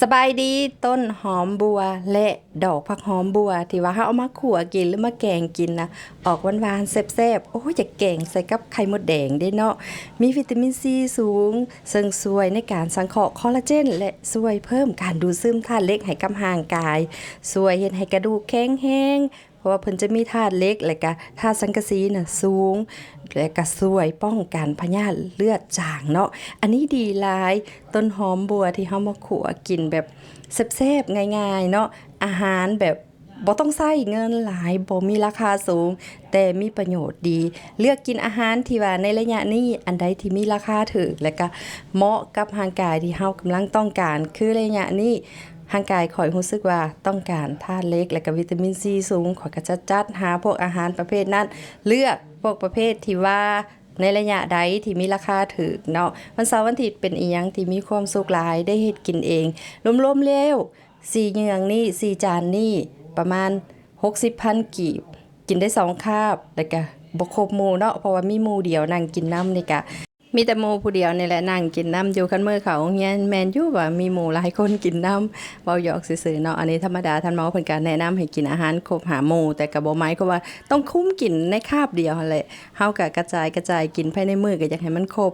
ສະບາຍດີ ຕົ້ນຫອມບົວ ແລະ ດອກຜັກຫອມບົວ ທີ່ວ່າເຮົາເອົາມາຂົ້ວກິນ ຫຼື ມາແກງກິນນະ ອອກຫວານໆ ແຊບໆ. ໂອ້ຍ ຢາກແກງໃສ່ກັບໄຂ່ມົດແດງເດ້ເນາະ. ມີວິຕາມິນຊີສູງ ເຊິ່ງຊ່ວຍໃນການສັງເຄາະຄອລລາເຈນ ແລະ ຊ່ວຍເພີ່ມການດູດຊຶມທາດເຫຼັກໃຫ້ກັບຮ່າງກາຍ, ຊ່ວຍເຮັດໃຫ້ກະດູກແຂງແຮງ ເພາະວ່າເພິ່ນຈະມີທາດເຫຼັກ ແລະກະທາດສັງກະສີນະສູງ ແລະກະຊ່ວຍປ້ອງກັນພະຍາດເລືອດຈາງເນາະ. ອັນນີ້ດີຫຼາຍ ຕົ້ນຫອມບົວທີ່ເຮົາມາຂົ້ວກິນແບບແຊບໆ ງ່າຍໆ ເນາະ. ອາຫານແບບບໍ່ຕ້ອງໃຊ້ເງິນຫຼາຍ ບໍ່ມີລາຄາສູງ ແຕ່ມີປະໂຫຍດດີ. ເລືອກກິນອາຫານທີ່ວ່າໃນໄລຍະນີ້ ອັນໃດທີ່ມີລາຄາຖືກ ແລະກະເໝາະກັບຮ່າງກາຍທີ່ເຮົາກຳລັງຕ້ອງການ. ຄືໄລຍະນີ້ ຮ່າງກາຍຂ້ອຍຮູ້ສຶກວ່າຕ້ອງການທາດເຫຼັກ ແລະກະວິຕາມິນຊີສູງ ຂ້ອຍກະຈະຈັດຫາພວກອາຫານປະເພດນັ້ນ ເລືອກພວກປະເພດທີ່ວ່າໃນໄລຍະໃດທີ່ມີລາຄາຖືກເນາະ. ວັນເສົາວັນອາທິດເປັນອີ່ຫຍັງທີ່ມີຄວາມສຸກຫຼາຍ ໄດ້ເຮັດກິນເອງ. ລວມໆແລ້ວ ສີ່ເຍືອງນີ້ ສີ່ຈານນີ້ ປະມານຫົກສິບພັນກີບ ກິນໄດ້ສອງຄາບ ແລະກະບໍ່ຄົບໝູ່ເນາະ ເພາະວ່າມີໝູ່ດຽວນັ່ງກິນນຳນີ້ກະ ມີແຕ່ໝູ່ຜູ້ດຽວນີ້ແຫຼະນັ່ງກິນນຳຢູ່. ຄັນມື້ເຂົ້າໂຮງຮຽນ ແມ່ນຢູ່ວ່າມີໝູ່ຫຼາຍຄົນກິນນຳ ເວົ້າຢອກຊື່ໆເນາະ. ອັນນີ້ທຳມະດາ ທ່ານໝໍເພິ່ນກະແນະນຳໃຫ້ກິນອາຫານຄົບຫ້າໝູ່ ແຕ່ກະບໍ່ໝາຍຄວາມວ່າຕ້ອງຄຸມກິນໃນຄາບດຽວຫັ້ນແຫຼະ. ເຮົາກະກະຈາຍໆກິນພາຍໃນມື້ ກະຢາກໃຫ້ມັນຄົບ